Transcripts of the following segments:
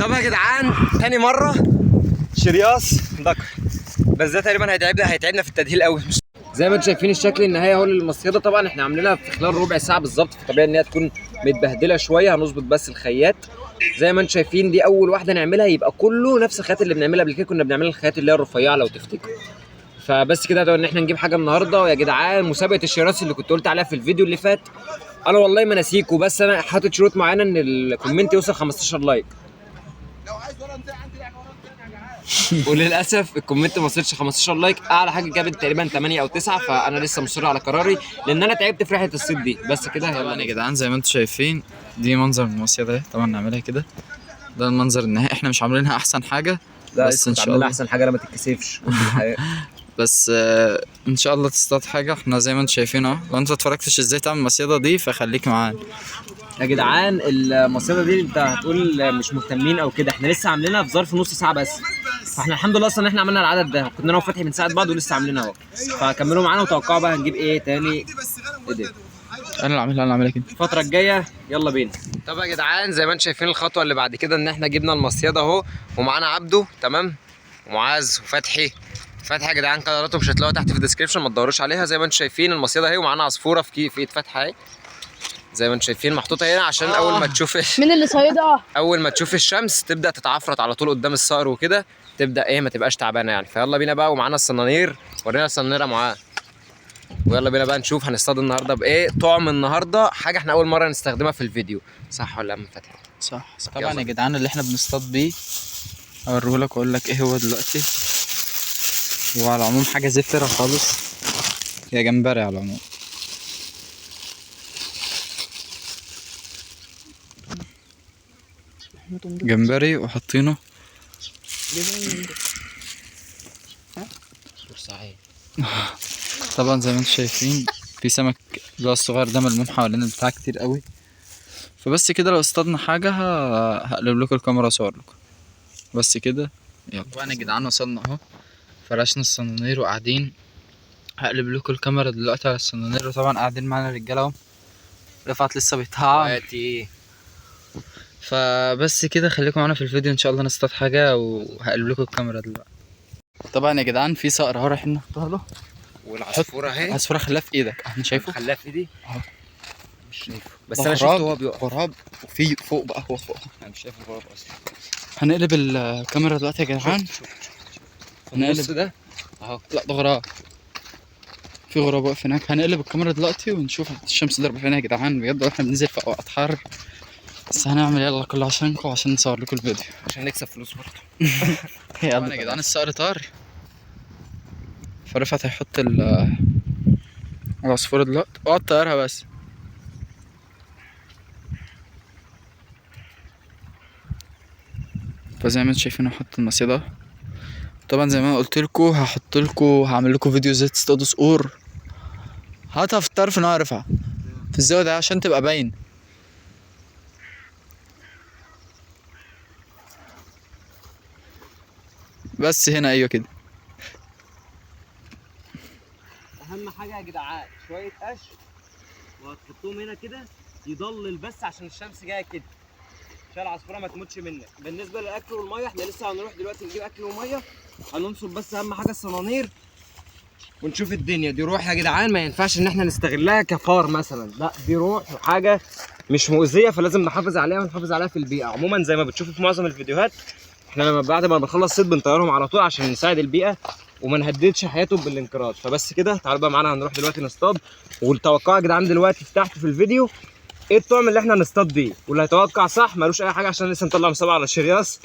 طب يا جدعان تاني مرة شرياص ذكر، بس ده تقريبا هيتعبنا في التدهيل قوي. زي ما انتم شايفين الشكل النهائي اهو للمصيده. طبعا احنا عاملينها في خلال ربع ساعة بالظبط، فطبيعي ان هي تكون متبهدله شوية. هنظبط بس الخيات زي ما انتم شايفين. دي اول واحدة نعملها، يبقى كله نفس الخيات اللي بنعملها قبل كده. كنا بنعمل الخيات اللي هي الرفيعة لو تفتكروا. فبس كده ادعوا ان احنا نجيب حاجة النهارده. ويا جدعان مسابقة الشراس اللي كنت قلت عليها في الفيديو اللي فات، انا والله ما ناسيكوا، بس انا حاطط شروط معينة ان ال comment يوصل 15 like، وللاسف ال comment ما وصلش 15 like. اعلى حاجة جابت تقريبا 8 او 9. فانا لسه مصر على قراري لان انا تعبت في رحله الصيد دي. بس كده يلا طبعا يا جدعان زي ما انتم شايفين دي منظر المصيدة اهي. طبعا نعملها كده، ده المنظر النهائي. احنا مش عاملينها احسن حاجة، بس ان شاء الله احسن حاجة لما تتكسفش. بس ان شاء الله تصطاد حاجة. احنا زي ما انتم شايفين اهو. لو انت ما اتفرجتش ازاي تعمل المصيده دي فخليك معانا يا جدعان. المصيده دي انت هتقول مش مهتمين او كده، احنا لسه عاملينها في ظرف نص ساعة بس. فاحنا الحمد لله اصلا ان احنا عملنا العدد ده، كنا انا وفتحي بنساعد بعض ولسه عاملينها اهو. فكملوا معانا وتوقعوا بقى هنجيب ايه تاني. ايه ده؟ انا اللي عاملها، انا اللي عاملها كده الفترة الجاية. يلا بينا. طب يا جدعان زي ما انتم شايفين الخطوة اللي بعد كده ان احنا جبنا المصيده اهو، ومعانا عبده تمام، ومعاذ وفتحي. فتحي يا جدعان قناته مش هتلاقوها تحت في ال description، ما تدوروش عليها. زي ما انتم شايفين المصيده اهي، ومعانا عصفوره في ايد فتحي اهي، زي ما انتم شايفين محطوطة هنا عشان اول ما تشوف مين اللي صيدها؟ اول ما تشوف الشمس تبدا تتعفرت على طول قدام الصقر وكده، تبدا ايه ما تبقاش تعبانة يعني. فيلا بينا بقى، ومعانا الصنانير. ورينا الصنانير يا معاذ. ويلا بينا بقى نشوف هنصطاد النهارده بايه. طعم النهارده حاجة احنا اول مرة نستخدمها في الفيديو، صح ولا يا عم فتحي؟ صح. طبعا يا جدعان اللي احنا بنصطاد بيه اوريهولك واقول لك ايه هو دلوقتي. هو على العموم حاجة زفره خالص، يا جمبري على العموم. جمبري وحاطينه. طبعا زي ما انتم شايفين في سمك اللي هو الصغير ده ملموم حوالين البتاع كتير قوي. فبس كده لو اصطادنا حاجة هقلب لكم الكاميرا واصور لكم. بس كده يلا. طبعا يا جدعان وصلنا اهو، فرشنا الصنانير وقاعدين. هقلب لكم الكاميرا دلوقتي على الصنانير. وطبعا قاعدين معانا الرجالة اهو، رفعت لسه بيطعم. فبس كده خليكم معانا في الفيديو ان شاء الله نصطاد حاجة، وهقلب لكم الكاميرا دلوقتي. طبعا يا جدعان في صقر اهو رايحين نحطها له، والعصفوره اهي. العصفوره خلاها في ايدك، احنا شايفه؟ خلاها في ايدي اهو. مش شايفه، بس انا شفته وهو بيقع. غراب وفي فوق بقى، هو فوق. انا مش شايف الغراب اصلا. هنقلب الكاميرا دلوقتي يا جدعان. النص ده اهو. لا ده غراب، في غراب واقف هناك. هنقلب الكاميرا دلوقتي ونشوف الشمس ضربة فينا يا جدعان بجد، واحنا بننزل في اوقات حر. بس هنعمل يلا كله عشانكم وعشان نصور لكم الفيديو، عشان نكسب فلوس برضه. يلا يا جدعان الصقر طار. فرفعت هيحط العصفورة دلوقتي. اقعد طيرها بس. فزي ما انتم شايفين هحط المصيدة. طبعا زي ما انا قلت لكم هحط لكم، هعمل لكم فيديو ازاي تصطادوا صقور. هاتها في الطرف ان هو رفع في الزاوية ده عشان تبقى باين. بس هنا ايوه كده. اهم حاجة يا جدعان شوية قش وهتحطهم هنا كده يضلل بس عشان الشمس جاية كده، عشان العصفوره ما تموتش منك. بالنسبة للاكل والمية احنا لسه هنروح دلوقتي نجيب اكل ومية. هننصب بس اهم حاجة الصنانير ونشوف الدنيا دي. روح يا جدعان ما ينفعش ان احنا نستغلها كفار مثلا، لا دي روح وحاجه مش مؤذية، فلازم نحافظ عليها ونحافظ عليها في البيئة عموما. زي ما بتشوفوا في معظم الفيديوهات احنا لما بعد ما بنخلص صيد بنطيرهم على طول عشان نساعد البيئة وما نهددش حياتهم بالانقراض. فبس كده تعالوا بقى معانا هنروح دلوقتي نصطاد. والتوقع يا جدعان دلوقتي تحت في الفيديو ايه الطعم اللي احنا هنصطاد بيه، واللي هيتوقع صح ملوش اي حاجة عشان لسه نطلع مسابقة على الشرياس.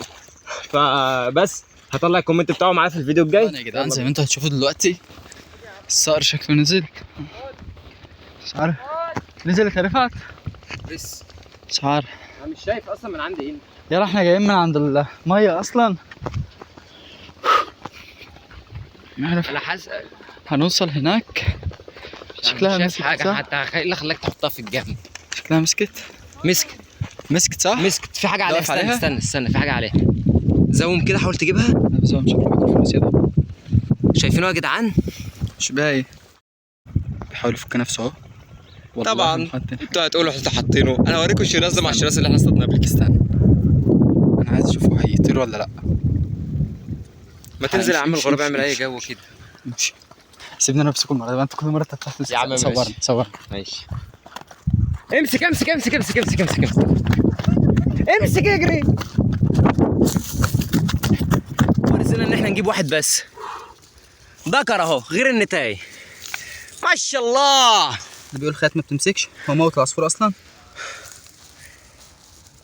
فبس هطلع ال comment بتاعه معايا في الفيديو الجاي. يا جدعان زي ما انتوا هتشوفوا دلوقتي الصقر شكله نزل، مش عارف نزلت يا رفعت؟ بس مش عارف، انا مش شايف اصلا من عندي هنا. يلا احنا جايين من عند المية اصلا. عارف انا حاسس هنوصل هناك شكلها مش مسكت شايف حاجة صح؟ حتى ايه اللي خلاك تحطها في الجنب؟ شكلها مسكت. مسكت. مسكت صح؟ مسكت في حاجة عليها. واقف استنى عليها؟ استنى استنى، في حاجة عليها. زوم كده حاول تجيبها. انا بزوم شكله بياكل في المصيدة. شايفينه يا جدعان؟ مش باين، بيحاول يفك نفسه اهو. والله طبعاً. ما حاطين حاجة. انتوا هتقولوا احنا حاطينه. انا هوريكم الشراس ده مع الشراس اللي احنا اصطادناه قبل كده. استنى انا عايز اشوفه. هتطير ولا لا. ما تنزل يا عم امشي، الغراب امشي، اعمل اي امشي. جو كده. امشي، سيبني انا امسكه المرة دي، انت كل مرة انت بتاخد. يا عم ماشي. صورني صورني. ماشي، امسك امسك امسك امسك امسك امسك امسك امسك، اجري. ورزقنا ان احنا نجيب واحد بس ذكر اهو غير النتاية. ما شاء الله. اللي بيقول خيط ما بتمسكش، هو موت العصفور اصلا.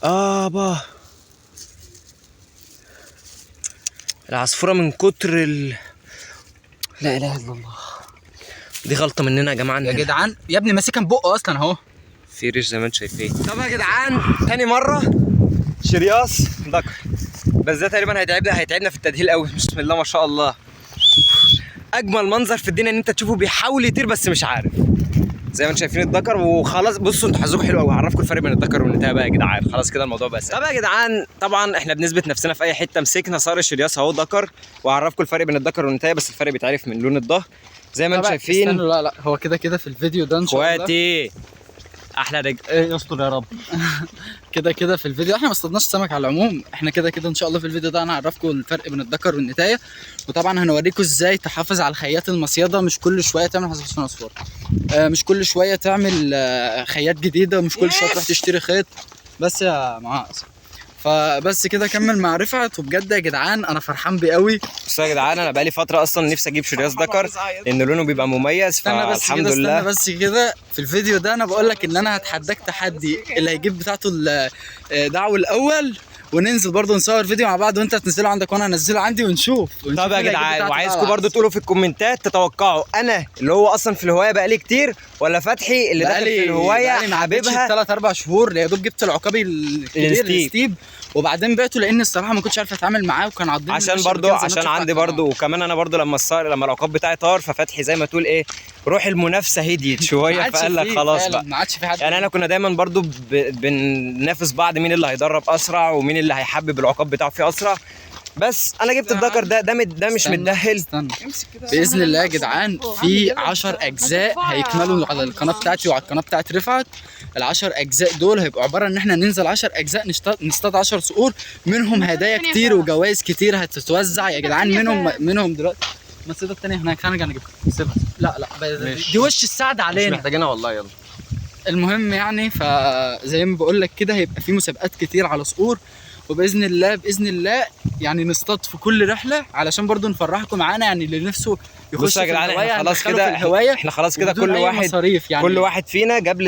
با العصفورة من كتر لا اله الا الله. دي غلطة مننا يا جماعة. يا جدعان يا ابني ماسكها ببقه اصلا اهو. في ريش زي ما انتم شايفين. طب يا جدعان تاني مرة شرياص ذكر، بس ده تقريبا هيتعبنا في التدهيل قوي. بسم الله ما شاء الله، اجمل منظر في الدنيا ان انت تشوفه بيحاول يطير بس مش عارف. زي ما انتم شايفين الذكر وخلاص. بصوا انتوا حظكم حلو قوي، هعرفكم الفرق بين الذكر والنتايه بقى يا جدعان. خلاص كده الموضوع بقى سهل. طب يا جدعان طبعا احنا بنثبت نفسنا في اي حتة، مسكنا صار الشرياص اهو ذكر، وهعرفكم الفرق بين الذكر والنتايه، بس الفرق بيتعرف من لون الظهر زي ما انتم شايفين. استنوا، لا لا هو كده كده في الفيديو ده ان شاء الله. اخواتي احلى رجل. ايه يستر يا رب. كده كده في الفيديو احنا ما اصطدناش سمك على العموم، احنا كده كده ان شاء الله في الفيديو ده انا هعرفكم الفرق بين الذكر والنتايه، وطبعا هنوريكم ازاي تحافظ على الخيات المصيده، مش كل شوية تعمل حصان عصفور، مش كل شوية تعمل خيات جديدة، ومش كل شوية تروح تشتري خيط. بس يا معاذ، فبس كده كمل مع رفعت. وبجد يا جدعان انا فرحان بيه قوي. بصوا يا جدعان انا بقالي فترة اصلا نفسي اجيب شرياص ذكر لان لونه بيبقى مميز، فالحمد لله. استنى بس كده، في الفيديو ده انا بقول لك ان انا هتحداك تحدي، اللي هيجيب بتاعته الدعوة الاول، وننزل برضه نصور فيديو مع بعض، وانت تنزله عندك وانا هنزله عندي ونشوف. طب يا جدعان وعايزكم برضه تقولوا في الكومنتات تتوقعوا انا اللي هو اصلا في الهواية بقالي كتير، ولا فتحي اللي داخل في الهواية حبيبها 3-4 شهور، يا دوب جبت العقابي الكبير الستيب، وبعدين بعته لان الصراحة ما كنتش عارف اتعامل معاه وكان عضني، عشان برضه عشان عندي برضه، وكمان انا برضه لما الصقر لما العقاب بتاعي طار، ففتحي زي ما تقول ايه روح المنافسة هديت شوية، فقال لك خلاص بقى ما عادش في حد. يعني انا كنا دايما برضه بننافس بعض مين اللي هيدرب اسرع ومين اللي هيحبب العقاب بتاعه فيه اسرع. بس انا جبت الذكر ده ده مش متدهل. باذن الله يا جدعان في 10 اجزاء هيكملوا على القناة بتاعتي وعلى القناة بتاعت رفعت. ال10 اجزاء دول هيبقوا عبارة ان احنا ننزل 10 اجزاء نصطاد 10 صقور، منهم هدايا كتير وجوائز كتير هتتوزع يا جدعان. منهم دلوقتي ما الصيده الثانية هناك، هنرجع نجيبها. سيبها، لا لا دي وش السعد علينا، مش محتاجينها والله. يلا المهم يعني فزي ما بقول لك كده هيبقى في مسابقات كتير على صقور، وباذن الله باذن الله يعني نصطاد في كل رحله علشان برضو نفرحكم معانا. يعني اللي نفسه يخش في الهواية احنا خلاص كده، احنا خلاص كده كل واحد يعني كل واحد فينا جاب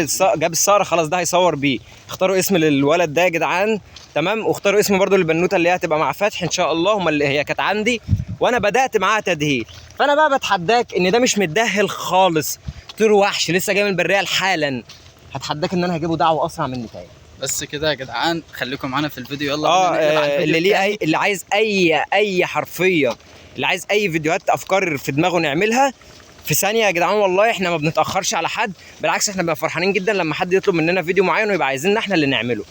الصقر خلاص، ده هيصور بيه. اختاروا اسم للولد ده يا جدعان، تمام، واختاروا اسم برضو للبنوته اللي هي هتبقى مع فتحي ان شاء الله، هم اللي هي كانت عندي وانا بدات معاها تدهيل. فانا بقى بتحداك ان ده مش متدهل خالص، طير وحش لسه جاي من البرية حالا، هتحداك ان انا هجيبه دعوه اسرع من النتايه. بس كده يا جدعان خليكم معانا في الفيديو. يلا اللي ليه اللي عايز اي حرفية، اللي عايز اي فيديوهات افكار في دماغه نعملها في ثانية يا جدعان. والله احنا ما بنتاخرش على حد، بالعكس احنا بنبقى فرحانين جدا لما حد يطلب مننا فيديو معين ويبقى عايزيننا احنا اللي نعمله.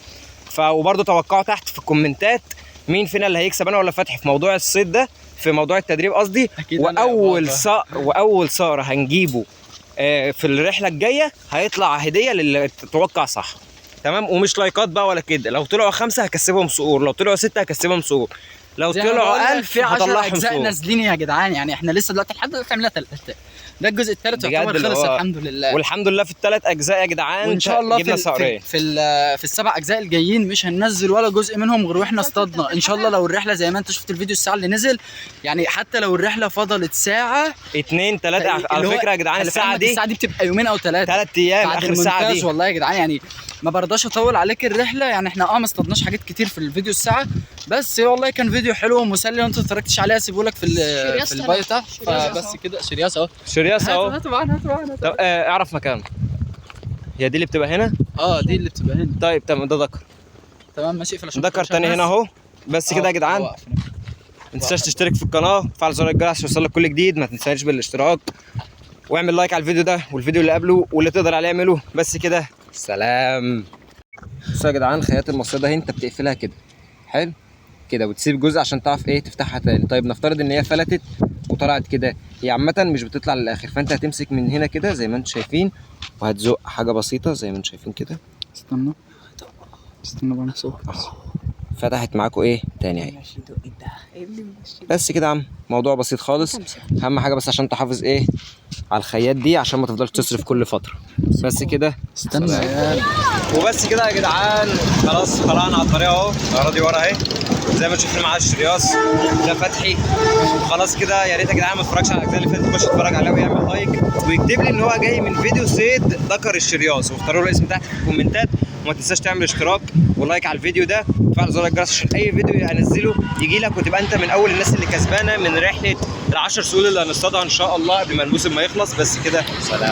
وبرده توقعوا تحت في الكومنتات مين فينا اللي هيكسب، انا ولا فتحي، في موضوع الصيد ده، في موضوع التدريب قصدي. واول صقر واول صقر هنجيبه في الرحلة الجاية هيطلع هديه للي تتوقع صح، تمام؟ ومش لايكات بقى ولا كده، لو طلعوا 5 هكسبهم صقور، لو طلعوا 6 هكسبهم صقور، لو طلعوا 1000 هطلعهم صقور. نازلين يا جدعان، يعني احنا لسه دلوقتي لحد دلوقتي عملنا 3، ده الجزء الثالث يعتبر خلص الحمد لله. والحمد لله في ال3 اجزاء يا جدعان، وان شاء الله في ال7 اجزاء الجايين مش هننزل ولا جزء منهم غير واحنا اصطادنا ان شاء الله. لو الرحلة زي ما انت شفت الفيديو الساعة اللي نزل، يعني حتى لو الرحلة فضلت ساعة 2 3 على فكرة يا جدعان الساعة دي بتبقى يومين او 3 ايام اخر الساعة دي. والله يا جدعان يعني ما برضاش اطول عليك الرحلة، يعني احنا ما اصطادناش حاجات كتير في الفيديو الساعة، بس والله كان فيديو حلو ومسلي، وانت ما اتفرجتش عليه هسيبهولك في ال bio تحت. فبس كده شرياس اهو، شرياس اهو، هاتوا معانا هاتوا معانا. طب اعرف مكانه، هي دي اللي بتبقى هنا؟ دي اللي بتبقى هنا. طيب تمام، ده ذكر، تمام ماشي. اقفل عشان ذكر تاني هنا اهو. بس كده يا جدعان، ما تنساش تشترك في القناة وتفعل زر الجرس عشان يوصلك كل جديد، ما تنساش بالاشتراك، واعمل like على الفيديو ده والفيديو اللي قبله واللي تقدر عليه اعمله. بس كده، سلام. بصوا يا جدعان خيات المصيده اهي، انت بتقفلها كده حلو كده وتسيب جزء عشان تعرف ايه تفتحها تاني. طيب نفترض ان هي فلتت وطلعت كده، هي عامة مش بتطلع للاخر، فانت هتمسك من هنا كده زي ما انتم شايفين وهتزق حاجة بسيطة زي ما انتم شايفين كده. استنى استنى بقى نصور. فتحت معاكم ايه تاني اهي. بس كده يا عم، موضوع بسيط خالص. اهم حاجة بس عشان تحافظ ايه على الخيات دي عشان ما تفضلش تصرف كل فترة. بس كده. استنى يا وبس كده يا جدعان، خلاص طلعنا على الطريق اهو، الاراضي ورا اهي زي ما شفنا مع الشرياس ده فتحي. خلاص كده، يا ريت يا جدعان ما اتفرجش على الاجزاء اللي فاتت يخش يتفرج عليها ويعمل like ويكتب لي ان هو جاي من فيديو صيد ذكر الشرياس، واختاروا له الاسم تحت في الكومنتات. وما تنساش تعمل اشتراك و like على الفيديو ده وتفعل زر الجرس عشان اي فيديو انزله يجي لك وتبقى انت من اول الناس اللي كسبانه من رحله ال10 سهول اللي هنصطادها ان شاء الله قبل ما الموسم ما يخلص. بس كده، سلام.